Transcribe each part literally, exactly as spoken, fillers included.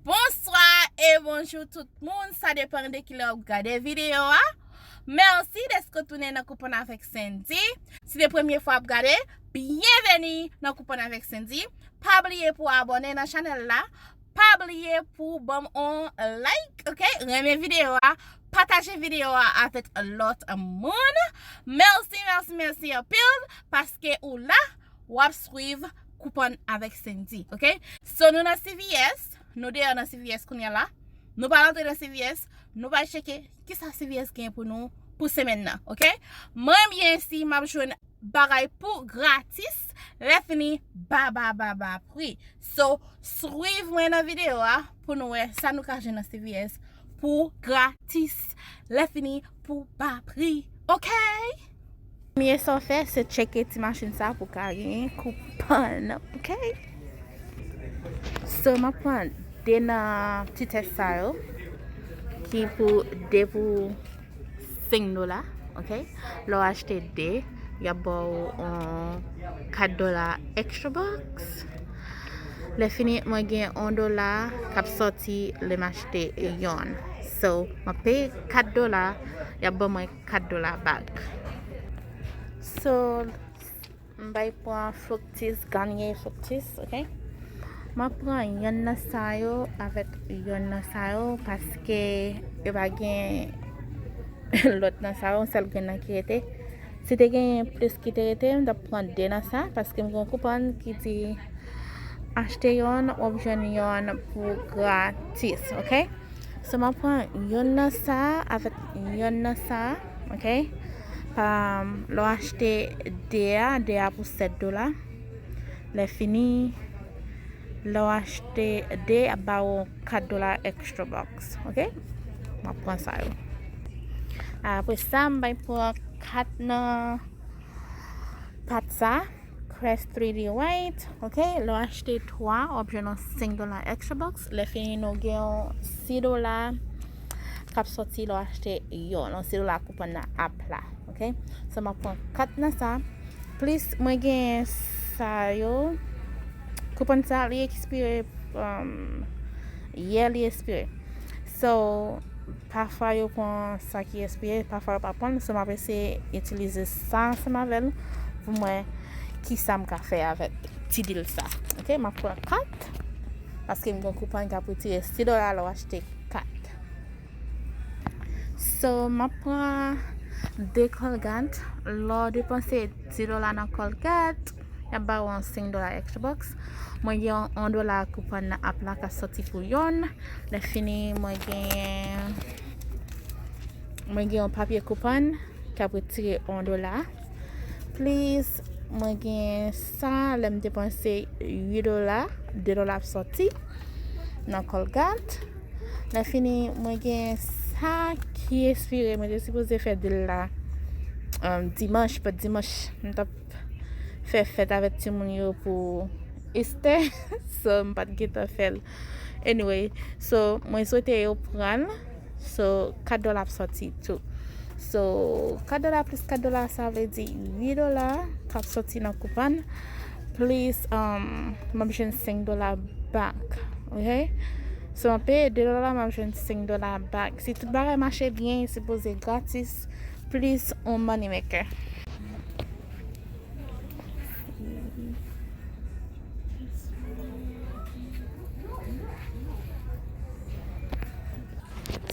Bonswa e bonjou tout moun, sa depann de kilè w ap gade videyo a. Mèsi dèske w tounen nan Koupann avèk Sendy. Si se premye fwa w ap gade, byenveni nan Koupann avèk Sendy. Pa bliye pou w abòne nan chanèl la. Pa bliye pou w ban m on like, ok? Renmen videyo a, pataje videyo a avèk lòt moun. Mèsi, mèsi, mèsi anpil paske ou la, w ap swiv Koupann avèk Sendy, ok? So, nou nan C V S, nou deyò nan C V S kounye a la. Nou pral antre nan C V S, nou pral tcheke kisa C V S gen pou nou pou semèn nan, ok? Mwen byen si m ap jwenn bagay pou gratis, lè fini ba ba ba ba pri. So, swiv mwen nan videyo a pou nou wè sa nou ka jwenn nan C V S pou gratis, lè fini pou ba pri, ok? Premye sa w fè, se tcheke ti machin sa pou ka gen koupann, ok? So, m ap pran de nan ti tès sa yo, ki pou de pou senk dola, ok? Lè w achte de, y ap ba w yon kat dola extra bucks. Lè fini, mwen gen yon dola k ap sòti lè m achte yonn. So, mwen peye kat dola, y ap ban mwen kat dola back. So, m bay pran Fructis, Garnier Fructis, ok? Mwen pran yonn nan sa yo avèk yonn nan sa yo paske yo pa gen lòt nan sa yo, yon sèl grenn nan ki rete. Si te gen plis ki te rete, m t ap pran de nan sa paske m gen yon koupann ki di achte yonn, w ap jwenn yonn pou gratis, ok? So, m ap pran yonn nan sa avèk yonn nan sa, ok? Pa, lè w achte de a, de a pou sèt dola. Lè fini, lè w achte de, y ap ba ou kat dola extra bucks, ok? M ap pran sa yo. Apre sa, m bay pran kat nan pat sa. Crest three D White, ok? Lè w achte twa, w ap jwenn yon senk dola extra bucks. Lè fini, nou gen yon sis dola k ap sòti lè w achte yonn, yon sis dola koupann nan ap la, ok? So, m ap pran kat nan sa. Plis, mwen gen sa yo. Koupann sa, li ekspire, um, yè li ekspire. So, pafwa yo pran sa ki espire, pafwa yo pa pran l. So, m ap eseye itilize sa ansanm avè l pou m wè kisa m ka fè avèk ti dil sa. Ok, m ap pran kat, paske m gen koupann k ap retire sis dola lè w achte kat. So, m ap pran de Colgate. Lè w depanse dis dola nan Colgate, y ap ba w yon senk dola extra bucks. Mwen gen yon, yon dola koupann nan ap la k ap sòti pou yonn. Lè fini, mwen gen, mwen gen yon papye koupann k ap retire yon dola. Plis, mwen gen sa, lè m depanse uit dola, de dola ap sòti nan Colgate. Lè fini, mwen gen sa ki espire, mwen te sipoze fè dil la, um, dimanch, but dimanch, m t ap fè fèt avèk timoun yo pou Easter, so m pa t gentan fè l. Anyway, so mwen swete yo pran l, so kat dola ap sòti tou. So, kat dola plis kat dola, sa vle di uit dola k ap sòti nan koupann, plis, um, m ap jwenn senk dola back, ok? So, mwen peye de dola, m ap jwenn senk dola back. Si tout bagay mache byen, e sipoze gratis, plis yon money maker.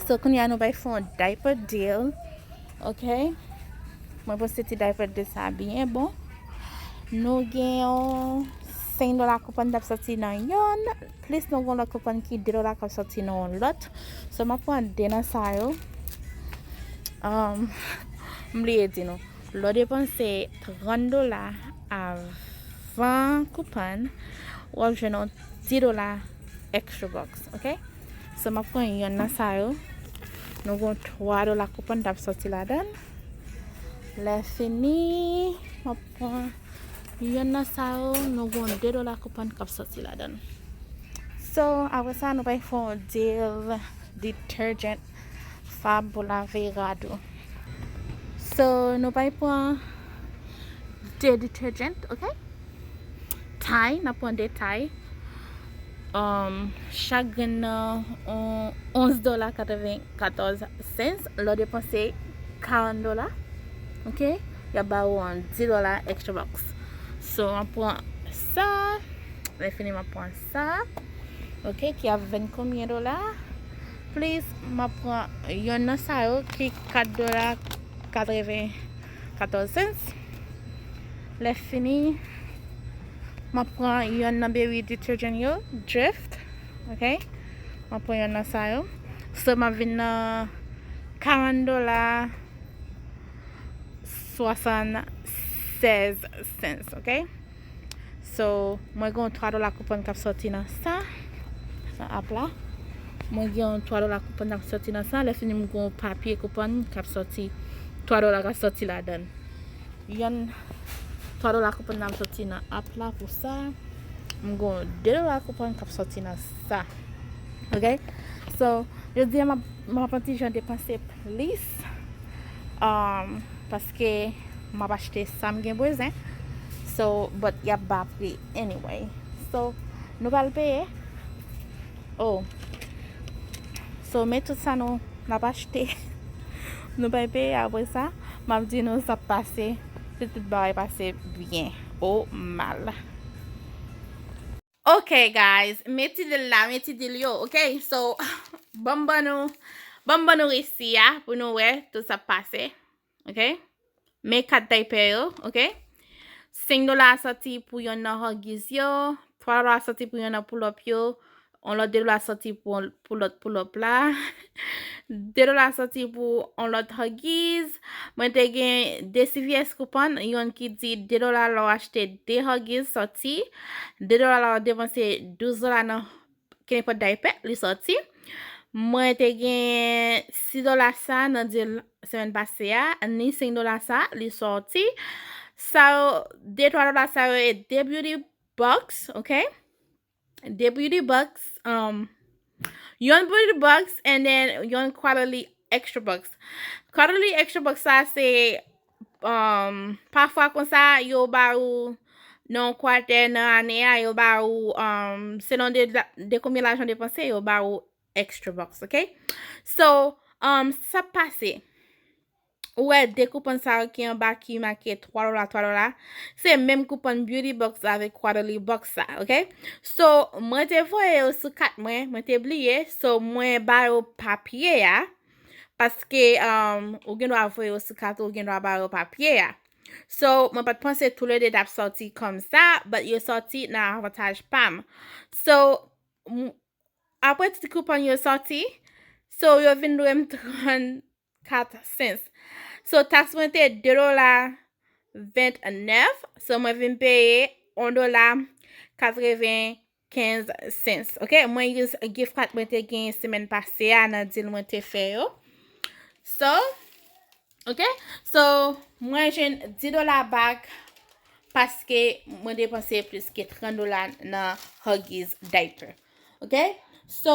So, kounye a nou bay fè yon diaper deal. Ok? Mwen panse ti diaper deal sa byen bon. Nou gen yon senk dola koupann k ap sòti nan yonn, plis nou gen yon lòt koupann ki de dola k ap sòti nan yon lòt. So, m ap pran de nan sa yo. Um, m bliye di nou. Lè w depanse trant dola avan koupann, w ap jwenn yon dis dola extra bucks, ok? So, m ap pran yonn nan sa yo. Nou gen twa dola koupann k ap sòti ladan l. Lè fini, m ap pran yonn nan sa yo, nou gen de dola koupann k ap sòti ladan l. So, apre sa, nou pral fè yon deal detergent Fab pou lave rad ou. So, nou pral pran de detergent, ok? Tide, n ap pran de Tide. um, chak grenn nan on, onz dola katrevenkatòz cents. Lè w depanse karant dola, ok, y ap ba ou yon dis dola extra bucks. So, m ap pran sa, lè fini, m ap pran sa, ok, ki ap vann konbyen dola? Plis, m ap pran yonn nan sa yo, ki kat dola katrevenkatòz cents. Lè fini, m ap pran yonn nan baby detergent yo, Dreft, ok? M ap pran yonn nan sa yo. So, m ap vin nan karant dola swasannsèz cents, ok? So, mwen gen yon twa dola koupon k ap sòti nan sa, nan app la. Mwen gen yon twa dola koupon k ap sòti nan sa. Lè fini, m gen yon papye koupon k ap sòti, twa dola k ap sòti ladan l. Yonn twa dola koupon nan sòti nan app la pou sa. M gen de dola koupon k ap sòti nan sa. Ok? So, jodi a m ap, m ap yon ti jan depanse plis. Um, paske m ap achte sa m gen bezwen. So, but y ap ba pri anyway. So, nou pral peye. Oh. So, men tout sa nou n ap achte. Nou pral peye apre sa. M ap di nou sa pase. Si tout bagay pase byen ou mal. Ok, guys. Men ti dil la, men ti dil yo, ok? So, ban m ban nou, ban m ban nou resi a pou nou wè tout sa pase. Ok? Men kat daypè yo, ok? Senk dola sòti pou yonn nan Huggies yo, twa dola sòti pou yonn nan pull-up yo, yon lòt de dola sòti pou, pou lòt pull-up la, de dola sòti pou yon lòt Huggies. Mwen te gen de C V S coupon, yonn ki di de dola lè w achte de Huggies sòti, de dola lè w depanse douz dola nan kenpòt daypè, li sòti. Mwen te gen sis dola sa nan dil semèn pase a, ni senk dola sa, li sòti. Sa yo, de twa dola sa yo e de beauty box, ok? De beauty box, um, yon beauty box and then yon quarterly extra box. Quarterly extra box sa se, um, pafwa konsa yo ba ou nan yon kwatè nan ane a, yo ba ou, um, selon de, de konbyen lajan depanse, yo ba ou extra bucks, ok? So, um, sa pase. Ou wè de koupon sa yo ki anba ki make twa dola, twa dola. Se menm koupon beauty box avèk quarterly box sa, ok? So, mwen te voye yo sou kat mwen, mwen te bliye. So, mwen ba yo papye a. Paske, um, ou gen dwa voye yo sou kat ou, ou gen dwa ba yo papye a. So, mwen pa t panse toulede t ap sòti kòmsa, but yo sòti nan avantaj pa m. So, m, apre ti koupon yo sòti, so, yo vin dwe m trannkat cents. So, taks mwen te de dola vennèf, so, mwen vin peye yon dola katreven kenz cents, ok? Mwen use gift card mwen te gen semèn pase a nan deal mwen te fè yo. So, ok? So, mwen jwenn dis dola back paske mwen depanse plis ke trant dola nan Huggies diaper. Ok? So,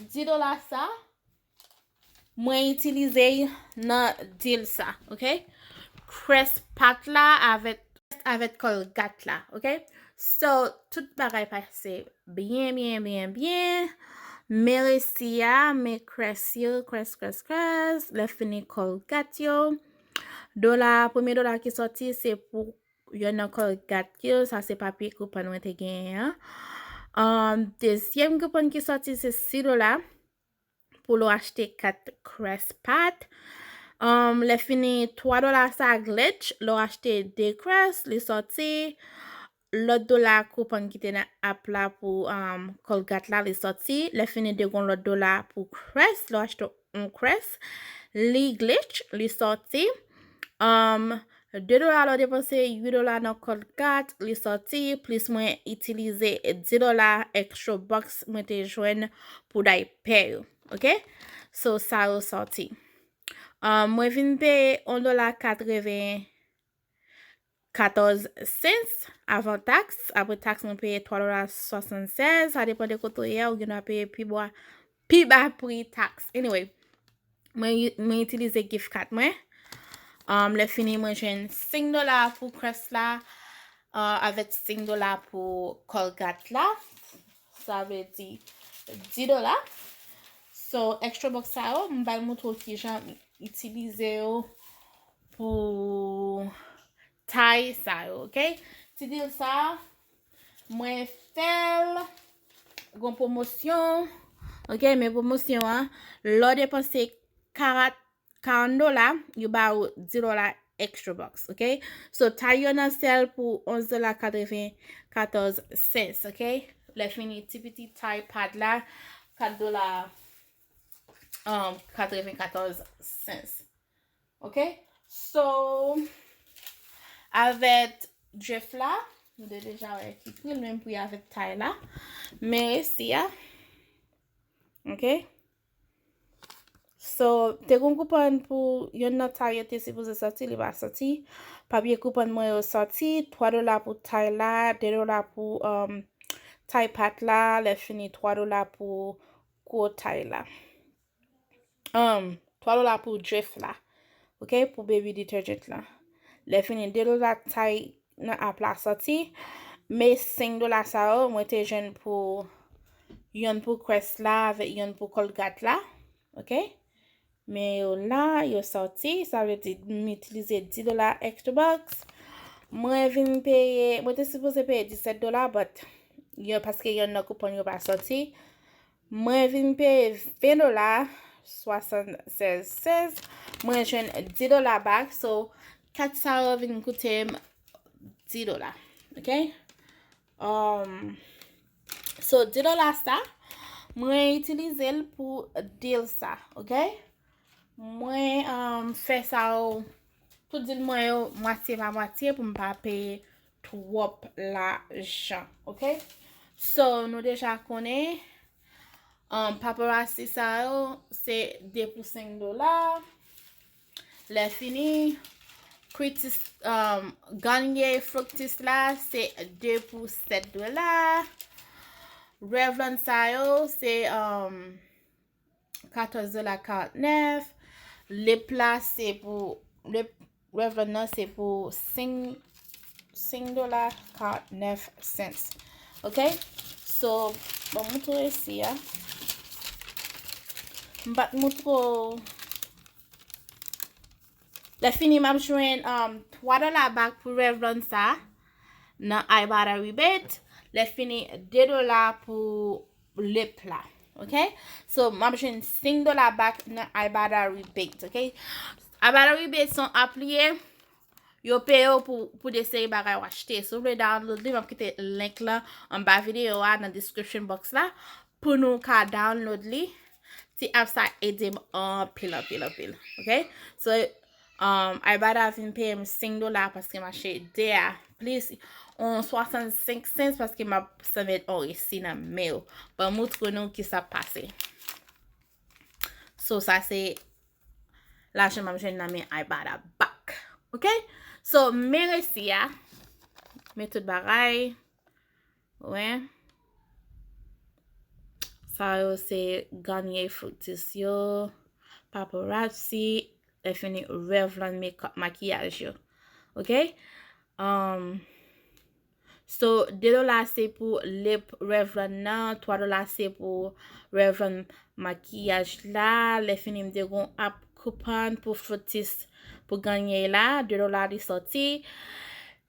dis dola sa, mwen itilize nan deal sa, ok? Crest pat la avèk, avèk Colgate la, ok? So, tout bagay pase byen, byen, byen, byen. Men resi a, men Crest yo, Crest, Crest, Crest. Lè fini Colgate yo. Dola, premye dola ki sòti, se pou yonn nan Colgate yo. Sa se papye koupon mwen te genyen an. Um, dezyèm koupon ki sòti, se sis dola pou lè w achte kat Crest pat. Um, lè fini, twa dola sa glitch, lè w achte de Crest, li sòti. Lòt dola koupon ki te nan app la pou, um, Colgate la, li sòti. Lè fini, de gon lòt dola pou Crest, lè w achte yon Crest, li glitch, li sòti. Um, de dola lè w depanse uit dola nan Colgate, li sòti, plis mwen itilize dis dola extra bucks mwen te jwenn pou daypè yo. Ok? So, sa yo sòti. Um, mwen vin peye yon dola katreven katòz cents avan taks. Apre taks, mwen peye twa dola swasannsèz. Sa depann de kote w ye, ou gen dwa peye pi bwa, pi ba pri taks. Anyway, mwen, mwen itilize gift card mwen. Um, lè fini, mwen jwenn senk dola pou Crest la, uh, avèk senk dola pou Colgate la. Sa vle di dis dola. So, extra box sa yo, m pral montre w kijan m itilize yo pou tay sa yo, ok? Ti deal sa, mwen fè l gon pwomosyon, ok? Men pwomosyon an, lè w depanse karant, karant dola, yo ba ou dis dola extra box, ok? So, tay yo nan sèl pou onz dola katrevenkatòz cents, ok? Lè fini, ti piti tay pad la, kat dola, um, katrevenkatòz cents. Ok? So, avèk drift la, nou te deja wè ki pri l, menm pri avèk tay la. Men resi a. Ok? So, te gon koupòn pou yonn nan tay yo te sipoze sòti, li pa sòti. Papye koupòn mwen yo sòti, twa dola pou tay la, de dola pou, um, tay pat la, lè fini twa dola pou gwo tay la. Um, twa dola pou drift la. Ok, pou baby detergent la. Lè fini, de dola tay nan app la sòti. Men senk dola sa yo, mwen te jwenn pou yonn pou Crest la avèk yonn pou Colgate la. Ok? Men yo la, yo sòti, sa vle di m itilize dis dola extra box. Mwen vin peye, mwen te sipoze peye disèt dola, but yo, paske yonn nan koupon yo pa sòti. Mwen vin peye ven dola, swasannsèz sèz. Mwen jwenn dis dola back, so kat sa yo vin koute m dis dola. Ok? Um, so, dis dola sa, mwen itilize l pou deal sa, ok? Mwen, um, fè sa yo, tout deal mwen yo, mwatye pa mwatye pou m pa peye twòp lajan, ok? So, nou deja konnen, um, paparazzi sa yo, se de pou senk dola. Lè fini, Critis, um, Garnier Fructis la, se de pou sèt dola. Revlon sa yo, se, um, katòz dola karantnèf. Lip la, se pou, lip, Revlon nan, se pou senk, senk dola karantnèf cents. Ok? So, bon, moutre isi a. M pa t moutre w. Lè fini, m ap jwenn, um, twa dola back pou Revlon sa nan Ibotta rebate. Lè fini, de dola pou lip la. Ok? So, m ap jwenn senk dola back nan Ibotta rebate. Ok? Ibotta rebate se yon app li ye. Yo peye w pou, pou de seri bagay w achte. Si w vle download li, m ap kite link lan anba videyo a, nan description box la, pou nou ka download li. Ti app sa ede m anpil, anpil, anpil. Ok? So, um, Ibotta vin peye m senk dola paske m achte de a. Plis yon swasannsenk cents paske m ap sanble yon resi nan men yo. Ban m moutre nou ki sa pase. So, sa se lajan m ap jwenn nan men Ibotta back. Ok? So, men resi a. Men tout bagay. Wen. Sa yo se Garnier Fructis yo, Paparazzi, lè fini Revlon makeup, makiyaj yo. Ok? Um, so, de dola se pou lip Revlon nan, twa dola se pou Revlon makiyaj la. Lè fini, m te gon app coupon pou Fructis pou Garnier la, de dola li sòti.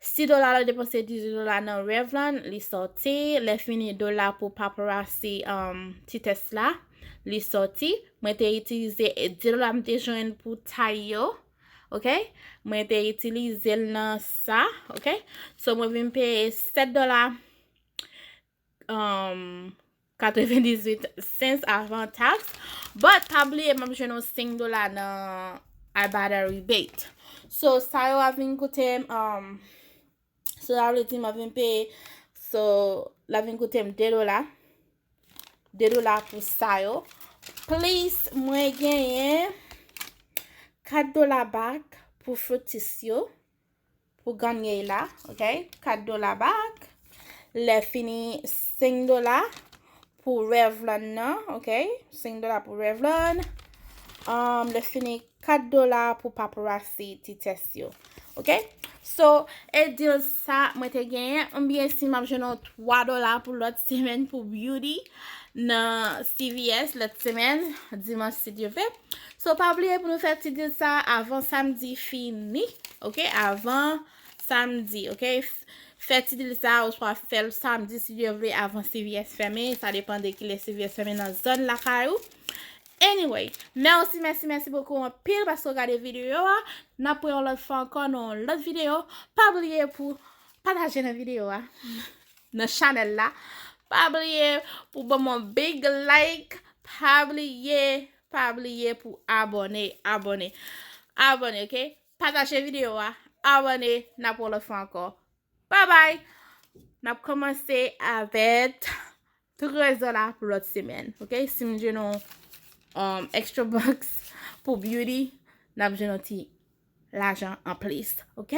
Sis dola lè w depanse dizuit dola nan Revlon, li sòti. Lè fini, dola pou Paparazzi, um, ti tès la, li sòti. Mwen te itilize de dola m te jwenn pou tay yo. Ok? Mwen te itilize l nan sa. Ok? So, mwen vin peye sèt dola, um, katrevendizuit cents avan tax. But, pa bliye, m ap jwenn yon senk dola nan Ibotta rebate. So, sa yo a vin koute m, um, so, sa vle di m ap vin peye, so, la vin koute m de dola. De dola pou sa yo. Plis, mwen genyen kat dola back pou Fructis yo. Pou Garnier la, ok? Kat dola back. Lè fini, senk dola pou Revlon nan, ok? Senk dola pou Revlon. Um, lè fini, kat dola pou Paparazzi ti tès yo, ok? So, e deal sa mwen te genyen, oubyen si m ap jwenn yon twa dola pou lòt semèn pou beauty nan C V S lòt semèn, dimanch si Dye vle. So, pa bliye pou nou fè ti deal sa avan samdi fini, ok? Avan samdi, ok? F- Fè ti deal sa, oswa fè l samdi si Dye vle avan C V S fèmen. Sa depann de kilè C V S fèmen nan zòn lakay ou. Anyway, mèsi, mèsi, mèsi bokou anpil paske w gade videyo a. N ap wè yon lòt fwa ankò nan yon lòt videyo. Pa bliye pou pataje nan videyo a, nan chanèl la. Pa bliye pou ban m yon big like. Pa bliye, pa bliye pou abòne, abòne, abòne, ok? Pataje videyo a, abòne, n ap wè yon lòt fwa ankò. Bye bye! N ap kòmanse avèk trezò la pou lòt semèn, ok? Si m jwenn yon um, extra bucks pou beauty, n ap jwenn yon ti lajan anplis, ok?